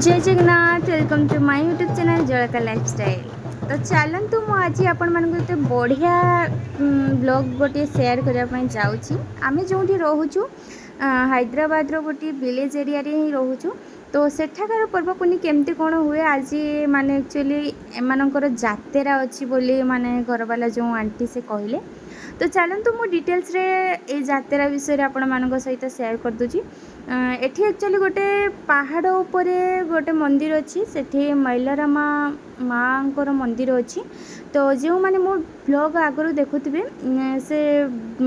Jay Jagannath, welcome to my YouTube channel Jalaka lifestyle. ତ ଚାଲନ୍ତୁ, ମୁଁ ଆଜି ଆପଣମାନଙ୍କୁ ଏତେ ବଢ଼ିଆ ବ୍ଲଗ୍ ଗୋଟିଏ ସେୟାର କରିବା ପାଇଁ ଯାଉଛି। ଆମେ ଯେଉଁଠି ରହୁଛୁ, ହାଇଦ୍ରାବାଦର ଗୋଟିଏ ଭିଲେଜ୍ ଏରିଆରେ ହିଁ ରହୁଛୁ। ତ ସେଠାକାର ପର୍ବପୁନି କେମିତି କ'ଣ ହୁଏ, ଆଜି ମାନେ ଆକ୍ଚୁଆଲି ଏମାନଙ୍କର ଯାତ୍ରା ଅଛି ବୋଲି ମାନେ ଘରବାଲା ଯେଉଁ ଆଣ୍ଟି ସେ କହିଲେ। ତ ଚାଲନ୍ତୁ, ମୁଁ ଡିଟେଲ୍ସରେ ଏଇ ଯାତ୍ରା ବିଷୟରେ ଆପଣମାନଙ୍କ ସହିତ ସେୟାର କରିଦେଉଛି। ଏଠି ଆକ୍ଚୁଆଲି ଗୋଟେ ପାହାଡ଼ ଉପରେ ଗୋଟେ ମନ୍ଦିର ଅଛି। ସେଠି ମୈଲାରାମା ମାଆଙ୍କର ମନ୍ଦିର ଅଛି। ତ ଯେଉଁମାନେ ମୋ ବ୍ଲଗ୍ ଆଗରୁ ଦେଖୁଥିବେ, ସେ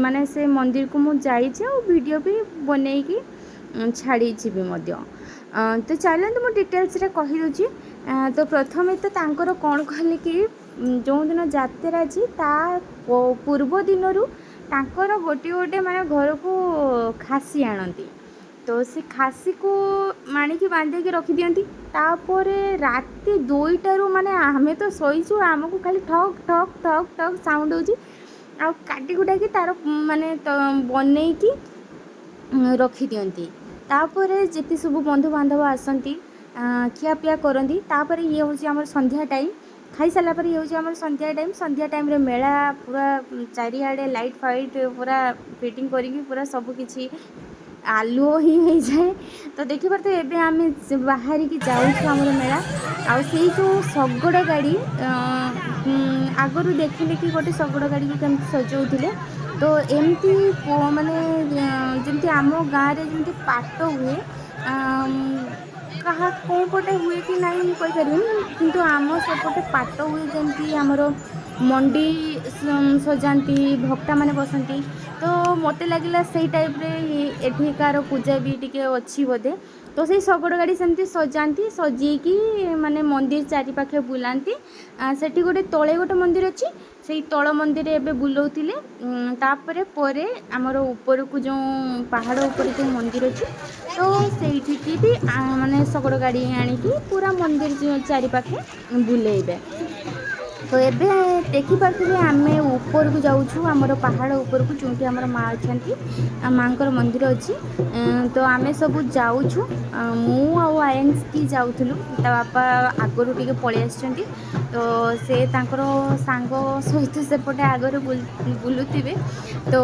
ମାନେ ସେ ମନ୍ଦିରକୁ ମୁଁ ଯାଇଛି ଆଉ ଭିଡ଼ିଓ ବି ବନେଇକି ଛାଡ଼ିଛି ବି ମଧ୍ୟ। ତ ଚାଲନ୍ତୁ, ମୁଁ ଡିଟେଲ୍ସରେ କହିଦେଉଛି। ତ ପ୍ରଥମେ ତ ତାଙ୍କର କ'ଣ କଲେ କି ଯେଉଁଦିନ ଯାତ୍ରା ଅଛି, ତା ପୂର୍ବ ଦିନରୁ ତାଙ୍କର ଗୋଟିଏ ଗୋଟେ ମାନେ ଘରକୁ ଖାସି ଆଣନ୍ତି। ତ ସେ ଖାସିକୁ ଆଣିକି ବାନ୍ଧିକି ରଖିଦିଅନ୍ତି। ତାପରେ ରାତି 2ଟାରୁ ମାନେ ଆମେ ତ ଶୋଇଛୁ, ଆମକୁ ଖାଲି ଠକ୍ ଠକ୍ ଠକ୍ ଠକ୍ ସାଉଣ୍ଡ ହେଉଛି ଆଉ କାଟି କୁଟାକି ତାର ମାନେ ତ ବନେଇକି ରଖିଦିଅନ୍ତି। ତାପରେ ଯେତେ ସବୁ ବନ୍ଧୁବାନ୍ଧବ ଆସନ୍ତି, ଖିଆପିଆ କରନ୍ତି। ତାପରେ ଇଏ ହେଉଛି ଆମର ସନ୍ଧ୍ୟା ଟାଇମ୍। ଖାଇସାରିଲା ପରେ ଇଏ ହେଉଛି ଆମର ସନ୍ଧ୍ୟା ଟାଇମ୍। ସନ୍ଧ୍ୟା ଟାଇମ୍ରେ ମେଳା ପୁରା ଚାରିଆଡ଼େ ଲାଇଟ୍ ଫାଇଟ୍ ପୁରା ଫିଟିଂ କରିକି ପୁରା ସବୁ କିଛି ଆଲୁଅ ହିଁ ହେଇଯାଏ। ତ ଦେଖିପାରୁଥିବେ, ଏବେ ଆମେ ବାହାରିକି ଯାଉଛୁ ଆମର ମେଳା। ଆଉ ସେଇ ଯେଉଁ ଶଗଡ଼ ଗାଡ଼ି, ଆଗରୁ ଦେଖିଲେ କି ଗୋଟେ ଶଗଡ଼ ଗାଡ଼ିକୁ କେମିତି ସଜଉଥିଲେ। ତ ଏମିତି ମାନେ ଯେମିତି ଆମ ଗାଁରେ ଯେମିତି ପାଟ ହୁଏ, କାହା କେଉଁ ପଟେ ହୁଏ କି ନାହିଁ ମୁଁ କହିପାରିବିନି, କିନ୍ତୁ ଆମ ସେପଟେ ପାଟ ହୁଏ। ଯେମିତି ଆମର ମଣ୍ଡି ସଜାନ୍ତି, ଭକ୍ତାମାନେ ବସନ୍ତି। ତ ମୋତେ ଲାଗିଲା ସେଇ ଟାଇପ୍ରେ ଏଠିକାର ପୂଜା ବି ଟିକେ ଅଛି ବୋଧେ। ତ ସେଇ ଶଗଡ଼ ଗାଡ଼ି ସେମିତି ସଜାନ୍ତି, ସଜେଇକି ମାନେ ମନ୍ଦିର ଚାରିପାଖେ ବୁଲାନ୍ତି। ସେଠି ଗୋଟେ ତଳେ ଗୋଟେ ମନ୍ଦିର ଅଛି, ସେଇ ତଳ ମନ୍ଦିରରେ ଏବେ ବୁଲଉଥିଲେ। ତାପରେ ପରେ ଆମର ଉପରକୁ ଯେଉଁ ପାହାଡ଼ ଉପରେ ଯେଉଁ ମନ୍ଦିର ଅଛି, ତ ସେଇଠିକି ବି ମାନେ ଶଗଡ଼ ଗାଡ଼ି ଆଣିକି ପୁରା ମନ୍ଦିର ଚାରିପାଖେ ବୁଲେଇବେ। ତ ଏବେ ଦେଖିପାରୁଥିବେ, ଆମେ ଉପରକୁ ଯାଉଛୁ, ଆମର ପାହାଡ଼ ଉପରକୁ, ଯେଉଁଠି ଆମର ମା ଅଛନ୍ତି, ମାଆଙ୍କର ମନ୍ଦିର ଅଛି। ତ ଆମେ ସବୁ ଯାଉଛୁ। ମୁଁ ଆଉ ଆୟନ୍ସ କି ଯାଉଥିଲୁ। ତା ବାପା ଆଗରୁ ଟିକେ ପଳେଇ ଆସିଛନ୍ତି, ତ ସେ ତାଙ୍କର ସାଙ୍ଗ ସହିତ ସେପଟେ ଆଗରେ ବୁଲୁଥିବେ। ତ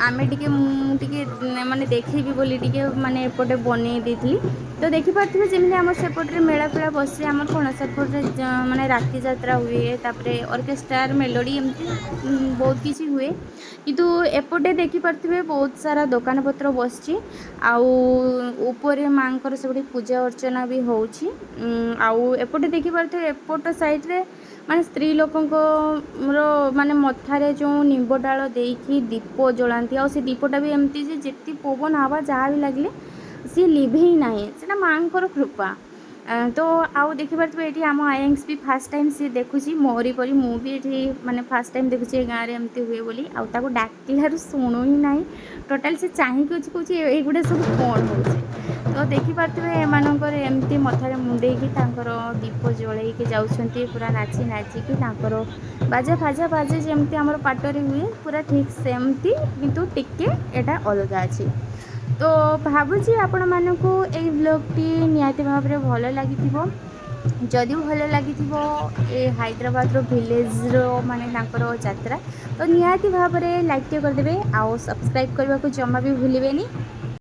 ଆମେ ଟିକେ, ମୁଁ ଟିକେ ମାନେ ଦେଖେଇବି ବୋଲି ଟିକେ ମାନେ ଏପଟେ ବନେଇ ଦେଇଥିଲି। ତ ଦେଖିପାରୁଥିବେ, ଯେମିତି ଆମର ସେପଟରେ ମେଳା ଫେଳା ବସେ, ଆମର କ'ଣ ସେପଟରେ ମାନେ ରାତି ଯାତ୍ରା ହୁଏ, ତାପରେ ଅର୍କେଷ୍ଟ୍ରା, ମେଲୋଡ଼ି, ଏମିତି ବହୁତ କିଛି ହୁଏ। କିନ୍ତୁ ଏପଟେ ଦେଖିପାରୁଥିବେ, ବହୁତ ସାରା ଦୋକାନ ପତ୍ର ବସିଛି ଆଉ ଉପରେ ମାଆଙ୍କର ସେପଟେ ପୂଜା ଅର୍ଚ୍ଚନା ବି ହେଉଛି। ଆଉ ଏପଟେ ଦେଖିପାରୁଥିବେ, ଏପଟ ସାଇଡ଼୍ରେ ମାନେ ସ୍ତ୍ରୀ ଲୋକଙ୍କର ମାନେ ମଥାରେ ଯେଉଁ ନିମ୍ବ ଡାଳ ଦେଇକି ଦୀପ ଜଳାନ୍ତି। ଆଉ ସେ ଦୀପଟା ବି ଏମିତି ଯେ ଯେତେ ପବନ ହାୱା ଯାହା ବି ଲାଗିଲେ ସିଏ ଲିଭେଇ ନାହିଁ। ସେଇଟା ମାଆଙ୍କର କୃପା। ତ ଆଉ ଦେଖିପାରୁଥିବେ, ଏଇଠି ଆମ ଆୟନ୍ସ ବି ଫାର୍ଷ୍ଟ ଟାଇମ୍ ସିଏ ଦେଖୁଛି ମୋରି ପରି। ମୁଁ ବି ଏଠି ମାନେ ଫାର୍ଷ୍ଟ ଟାଇମ୍ ଦେଖୁଛି ଏ ଗାଁରେ ଏମିତି ହୁଏ ବୋଲି। ଆଉ ତାକୁ ଡାକିଲାରୁ ଶୁଣୁ ହିଁ ନାହିଁ ଟୋଟାଲ୍। ସେ ଚାହିଁକି ଅଛି, କହୁଛି ଏଇଗୁଡ଼ା ସବୁ କ'ଣ ହେଉଛି? ତ ଦେଖିପାରୁଥିବେ, ଏମାନଙ୍କର ଏମିତି ମଥାରେ ମୁଣ୍ଡେଇକି ତାଙ୍କର ଦୀପ ଜଳେଇକି ଯାଉଛନ୍ତି, ପୁରା ନାଚି ନାଚିକି ତାଙ୍କର ବାଜା ଫାଜା ବାଜେ, ଯେମିତି ଆମର ପାଟରେ ହୁଏ ପୁରା ଠିକ୍ ସେମିତି, କିନ୍ତୁ ଟିକେ ଏଇଟା ଅଲଗା ଅଛି। ତ ଭାବୁଛି ଆପଣମାନଙ୍କୁ ଏଇ ବ୍ଲଗ୍ଟି ନିହାତି ଭାବରେ ଭଲ ଲାଗିଥିବ। ଯଦି ଭଲ ଲାଗିଥିବ ଏ ହାଇଦ୍ରାବାଦର ଭିଲେଜ୍ର ମାନେ ତାଙ୍କର ଯାତ୍ରା, ତ ନିହାତି ଭାବରେ ଲାଇକ୍ଟିଏ କରିଦେବେ ଆଉ ସବସ୍କ୍ରାଇବ୍ କରିବାକୁ ଜମା ବି ଭୁଲିବେନି।